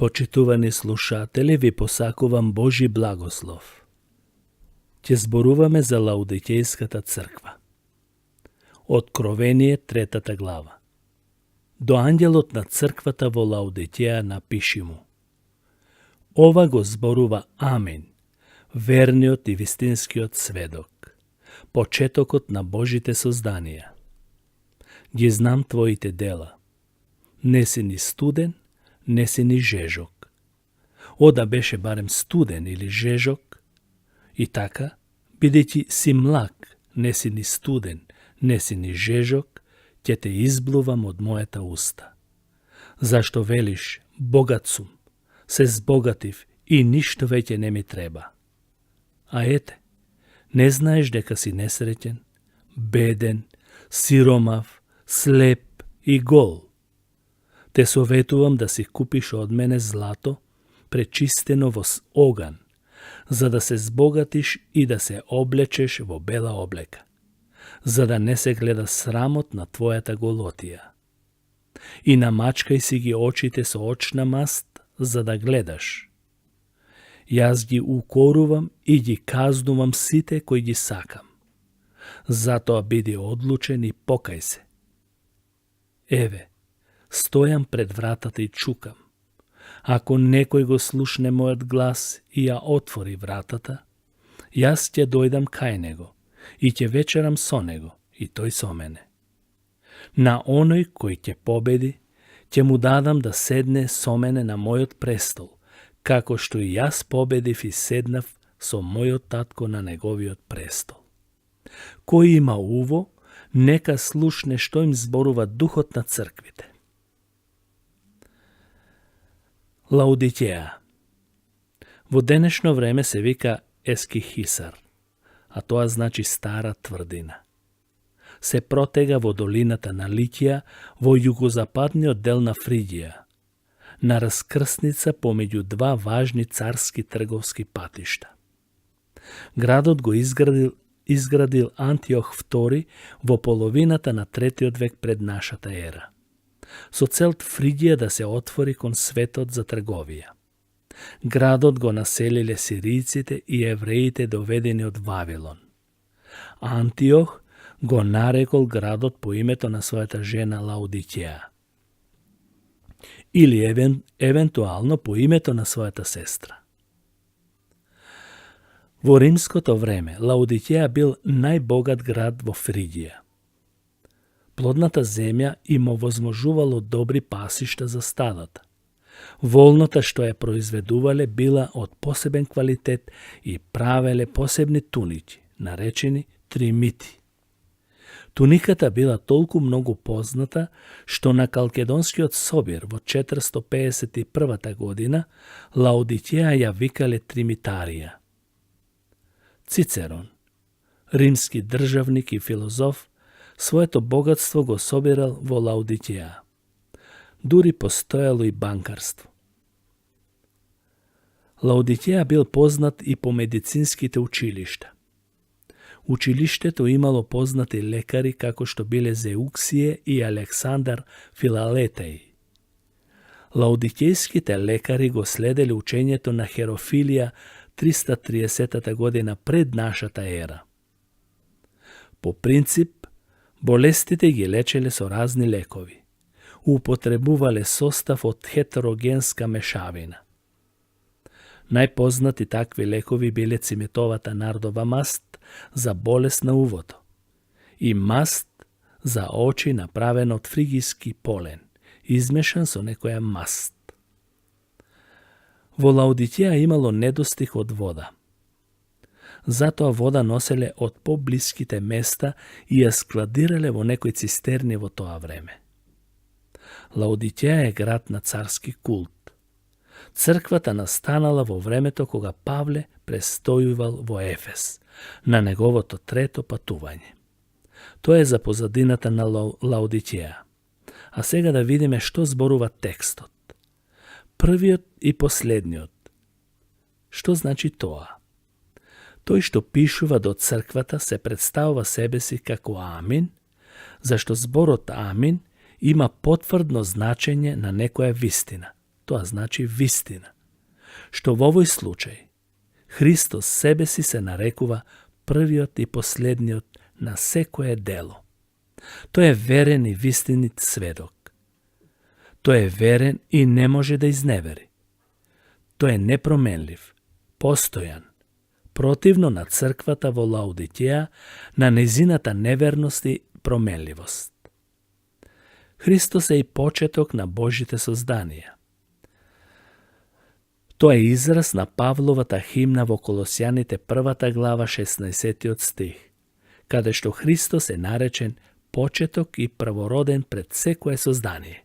Почитувани слушатели, ви посакувам Божи благослов. Ќе зборуваме за Лаудикејската црква. Откровение, 3 глава. До ангелот на црквата во Лаудикеја напиши му: Ова го зборува Амин, верниот и вистинскиот сведок, почетокот на Божите созданија. Ги знам твоите дела. Не си ни студен, не си ни жежок. Ода беше барем студен или жежок. И така, бидејќи си млак, не си ни студен, не си ни жежок, ќе те изблувам од мојата уста. Зашто велиш, богат сум, се збогатив и ништо веќе не ми треба. А ете, не знаеш дека си несреќен, беден, сиромав, слеп и гол. Те советувам да си купиш од мене злато, пречистено во оган, за да се збогатиш и да се облечеш во бела облека, за да не се гледа срамот на твојата голотија. И намачкај си ги очите со очна маст, за да гледаш. Јас ги укорувам и ги казнувам сите кои ги сакам. Затоа биди одлучен и покај се. Еве, стојам пред вратата и чукам. Ако некој го слушне мојот глас и ја отвори вратата, јас ќе дојдам кај него и ќе вечерам со него и тој со мене. На оној кој ќе победи, ќе му дадам да седне со мене на мојот престол, како што и јас победив и седнав со мојот татко на неговиот престол. Кој има уво, нека слушне што им зборува духот на црквите. Лаудикеја. Во денешно време се вика Ескихисар, а тоа значи стара тврдина. Се протега во долината на Ликија, во југозападниот дел на Фригија, на раскрсница помеѓу два важни царски трговски патишта. Градот го изградил Антиох II во половината на 3 век пред нашата ера, со цел Фригија да се отвори кон светот за трговија. Градот го населиле сиријците и евреите доведени од Вавилон. Антиох го нарекол градот по името на својата жена Лаудикеја, или евентуално по името на својата сестра. Во римското време Лаудикеја бил најбогат град во Фригија. Плодната земја им овозможувало добри пасишта за стадата. Волната што ја произведувале била од посебен квалитет и правеле посебни туники, наречени тримити. Туниката била толку многу позната, што на Калкедонскиот собир во 451 година Лаудикеја ја викале Тримитарија. Цицерон, римски државник и филозоф, своето богатство го собирал во Лаудикеја. Дури постоело и банкарство. Лаудикеја бил познат и по медицинските училишта. Училиштето имало познати лекари како што биле Зеуксије и Александар Филалетеј. Лаудикејските лекари го следеле учењето на Херофилија 330 година пред нашата ера. По принцип, болестите ги лечеле со разни лекови. Употребувале состав од хетерогенска мешавина. Најпознати такви лекови биле циметовата нардова маст за болест на увото и маст за очи направена од фригиски полен, измешан со некоја маст. Во Лаудикеја имало недостиг од вода. Затоа вода носеле од поблиските места и ја складирале во некои цистерни во тоа време. Лаудикеја е град на царски култ. Црквата настанала во времето кога Павле престојувал во Ефес, на неговото 3-то патување. Тоа е за позадината на Лаудикеја. А сега да видиме што зборува текстот. Првиот и последниот. Што значи тоа? Тој што пишува до црквата се представува себе си како Амин, зашто зборот Амин има потврдно значење на некоја вистина, тоа значи вистина. Што во овој случај, Христос себе си се нарекува првиот и последниот на секое дело. Тој е верен и вистинит сведок. Тој е верен и не може да изневери. Тој е непроменлив, постојан, противно на црквата во Лаодикеја, на незината неверност и променливост. Христос е и почеток на Божите созданија. Тоа е израз на Павловата химна во Колосјаните 1 глава 16 стих, каде што Христос е наречен почеток и првороден пред секое создание.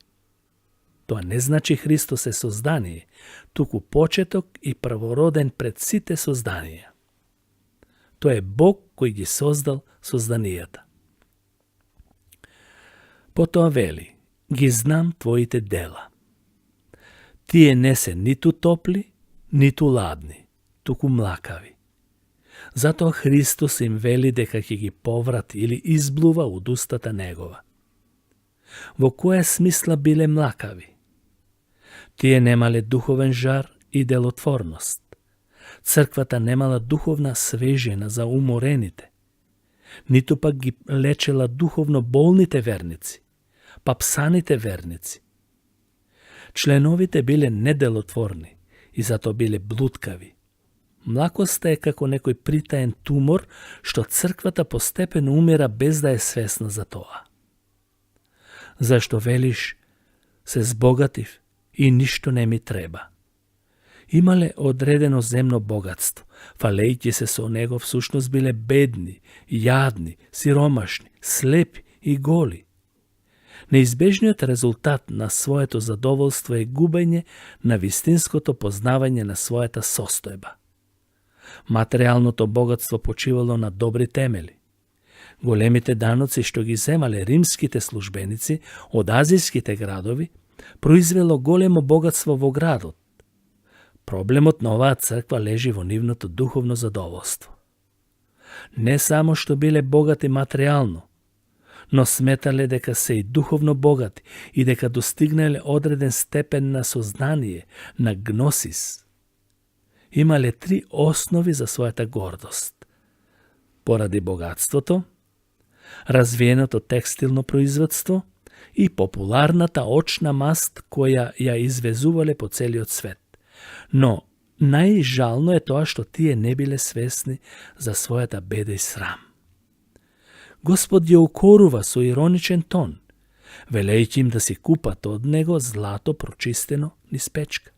Тоа не значи Христос е создание, туку почеток и првороден пред сите созданија. Тој е Бог кој ги создал созданијата. Потоа вели, ги знам твоите дела. Тие не се ниту топли, ниту ладни, туку млакави. Затоа Христос им вели дека ќе ги поврати или изблува од устата негова. Во која смисла биле млакави? Тие немале духовен жар и делотворност. Црквата немала духовна свежина за уморените. Ниту пак ги лечела духовно болните верници, папсаните верници. Членовите биле неделотворни и зато биле блуткави. Млакоста е како некој притаен тумор, што црквата постепено умира без да е свесна за тоа. Зашто велиш, се збогатив и ништо не ми треба? Имале одредено земно богатство, фалејќи се со него всушност биле бедни, јадни, сиромашни, слепи и голи. Неизбежниот резултат на своето задоволство е губење на вистинското познавање на својата состојба. Материјалното богатство почивало на добри темели. Големите даноци што ги земале римските службеници од азијските градови произвело големо богатство во градот. Проблемот на оваа црква лежи во нивното духовно задоволство. Не само што биле богати материјално, но сметале дека се и духовно богати и дека достигнале одреден степен на сознание, на гносис. Имале 3 основи за својата гордост. Поради богатството, развиеното текстилно производство и популарната очна маст која ја извезувале по целиот свет. Но најжално е тоа што тие не биле свесни за својата беда и срам. Господ ја укорува со ироничен тон, велејќи им да си купат од него злато прочистено низ печка.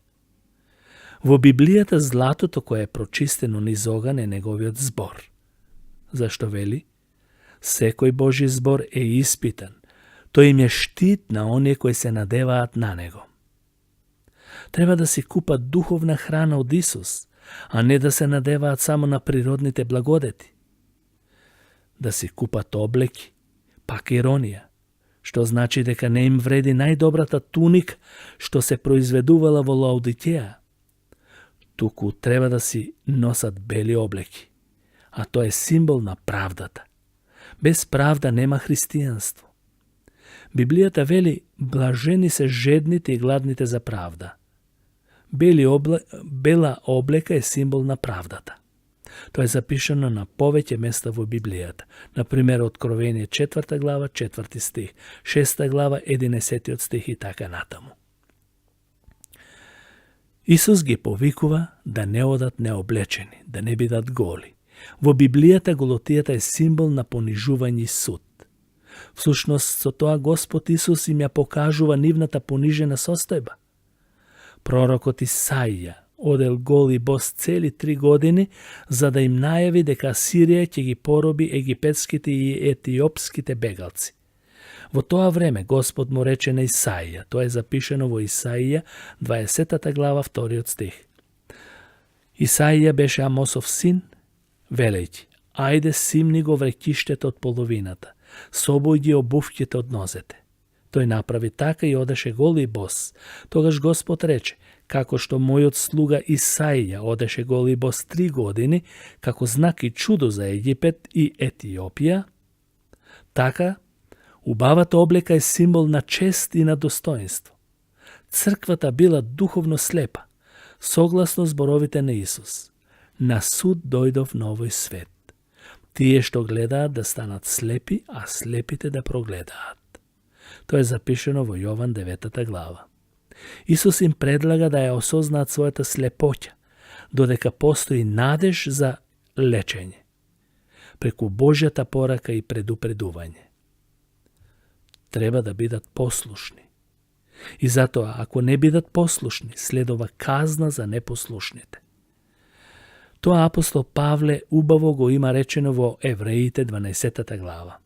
Во Библијата златото кое е прочистено низ оган е неговиот збор. Зашто вели? Секој Божи збор е испитан. Тој им е штит на оние кои се надеваат на него. Треба да си купат духовна храна од Исус, а не да се надеваат само на природните благодети. Да си купат облеки, пак иронија, што значи дека не им вреди најдобрата туника што се произведувала во Лаодикеја. Туку треба да си носат бели облеки, а тоа е символ на правдата. Без правда нема христијанство. Библијата вели, блажени се жедните и гладните за правда. Бела облека е символ на правдата. Тоа е запишано на повеќе места во Библијата. Например, Откровение 4 глава, 4 стих, 6 глава, 11 стих и така натаму. Исус ги повикува да не одат необлечени, да не бидат голи. Во Библијата голотијата е символ на понижување и суд. Всушност, со тоа Господ Исус им ја покажува нивната понижена состојба. Пророкот Исаија одел гол и бос цели 3 години, за да им најави дека Сирија ќе ги пороби египетските и етиопските бегалци. Во тоа време Господ му рече на Исаија, тоа е запишено во Исаија 20 глава 2 стих. Исаија беше Амосов син, велејќи, ајде симни го врекиштето од половината, собој ги обувките од нозете. Тој направи така и одеше гол и бос. Тогаш Господ рече, како што мојот слуга Исаија одеше гол и бос 3 години, како знак и чудо за Египет и Етиопија, така убавата облека е символ на чест и на достоинство. Црквата била духовно слепа, согласно зборовите на Исус. На суд дојдов на овој свет. Тие што гледаат да станат слепи, а слепите да прогледаат. Тоа е запишено во Јован 9 глава. Исус им предлага да ја осознаат својата слепоќа, додека постои надеж за лечење, преку Божјата порака и предупредување. Треба да бидат послушни. И затоа, ако не бидат послушни, следува казна за непослушните. Тоа апостол Павле убаво го има речено во Евреите 12 глава.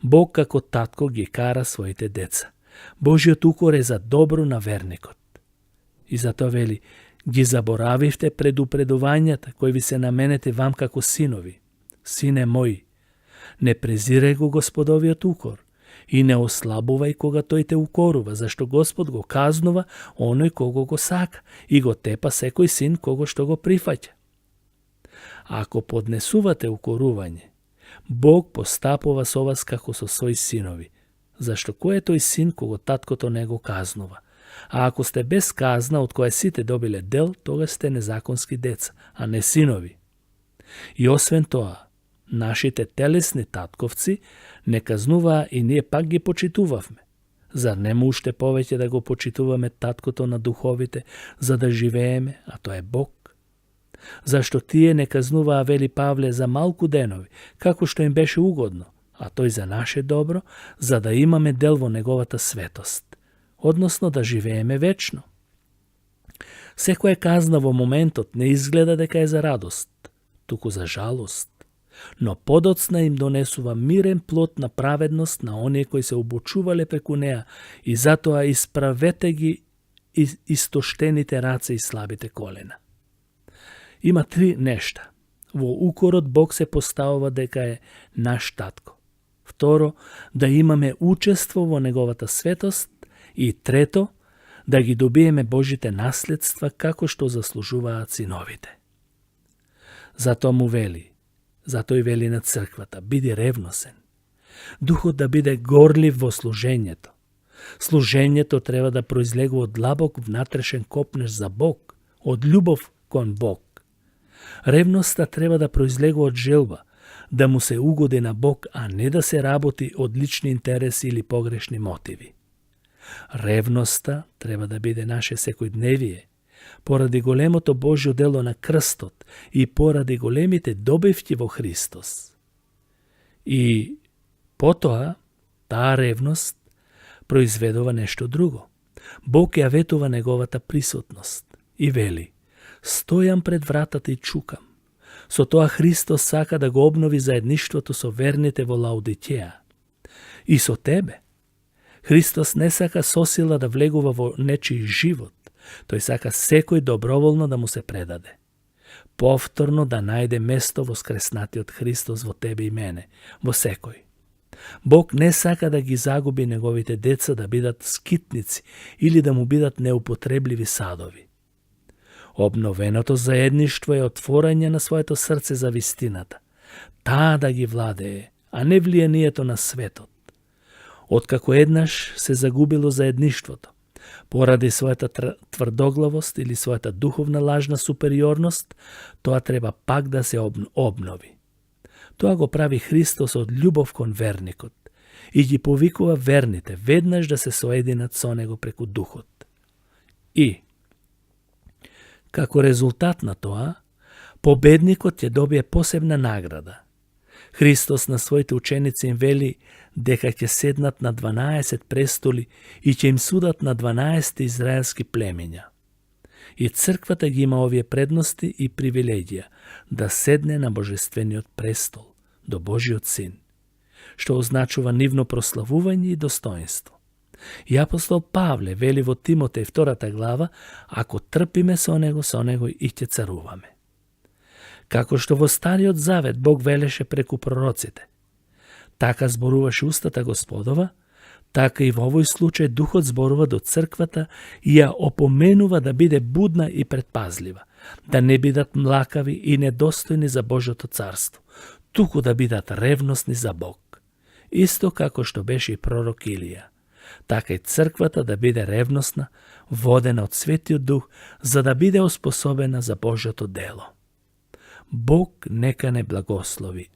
Бог како татко ги кара своите деца. Божјиот укор е за добро на верникот. И затоа вели, ги заборавивте предупредувањата кои ви се наменете вам како синови. Сине мој, не презирај го Господовиот укор и не ослабувај кога тој те укорува, зашто Господ го казнува оној кого го сака и го тепа секој син кого што го прифаќа. Ако поднесувате укорување, Бог постапува со вас како со своји синови, зашто кој е тој син кого таткото не го казнува? А ако сте без казна, од која сите добиле дел, тога сте незаконски деца, а не синови. И освен тоа, нашите телесни татковци не казнуваа и ние пак ги почитувавме. Зар нема уште повеќе да го почитуваме таткото на духовите, за да живееме, а тоа е Бог? Зашто тие не казнуваа, вели Павле, за малку денови, како што им беше угодно, а тој за наше добро, за да имаме дел во неговата светост, односно да живееме вечно. Секоја казна во моментот не изгледа дека е за радост, туку за жалост, но подоцна им донесува мирен плод на праведност на оние кои се обучувале преку неа и затоа исправете ги истоштените раце и слабите колена. Има три нешта. Во укорот Бог се поставува дека е наш татко. Второ, да имаме учество во неговата светост и трето, да ги добиеме Божите наследства како што заслужуваат синовите. Затоа му вели, затоа и вели на црквата, биди ревносен. Духот да биде горлив во служењето. Служењето треба да произлегува од длабок внатрешен копнеж за Бог, од љубов кон Бог. Ревноста треба да произлегува од желба, да му се угоди на Бог, а не да се работи од лични интереси или погрешни мотиви. Ревноста треба да биде наше секојдневие, поради големото Божјо дело на крстот и поради големите добивки во Христос. И потоа, таа ревност произведува нешто друго. Бог ја ветува неговата присутност и вели: стојам пред вратата и чукам. Со тоа Христос сака да го обнови заедништвото со верните во Лаодикеја. И со тебе. Христос не сака сосила да влегува во нечiji живот. Тој сака секој доброволно да му се предаде. Повторно да најде место во скреснатиот Христос во тебе и мене, во секој. Бог не сака да ги загуби неговите деца да бидат скитници или да му бидат неупотребливи садови. Обновеното заедништво е отворање на своето срце за вистината. Таа да ги владее, а не влијанието на светот. Откако еднаш се загубило заедништвото, поради својата тврдоглавост или својата духовна лажна супериорност, тоа треба пак да се обнови. Тоа го прави Христос од љубов кон верникот и ги повикува верните веднаш да се соединат со него преку Духот. И, како резултат на тоа, победникот ќе добие посебна награда. Христос на своите ученици им вели дека ќе седнат на 12 престоли и ќе им судат на 12 израелски племења. И црквата ги има овие предности и привилегија да седне на божествениот престол, до Божиот Син, што означува нивно прославување и достоинство. И апостол Павле вели во Тимотеј 2 глава, ако трпиме со него и ќе царуваме. Како што во Стариот Завет Бог велеше преку пророците, така зборуваше устата Господова, така и во овој случај Духот зборува до црквата и ја опоменува да биде будна и предпазлива, да не бидат млакави и недостојни за Божјото царство, туку да бидат ревносни за Бог. Исто како што беше и пророк Илија. така и црквата да биде ревносна, водена од Светиот Дух, за да биде оспособена за Божјото дело. Бог нека не благослови.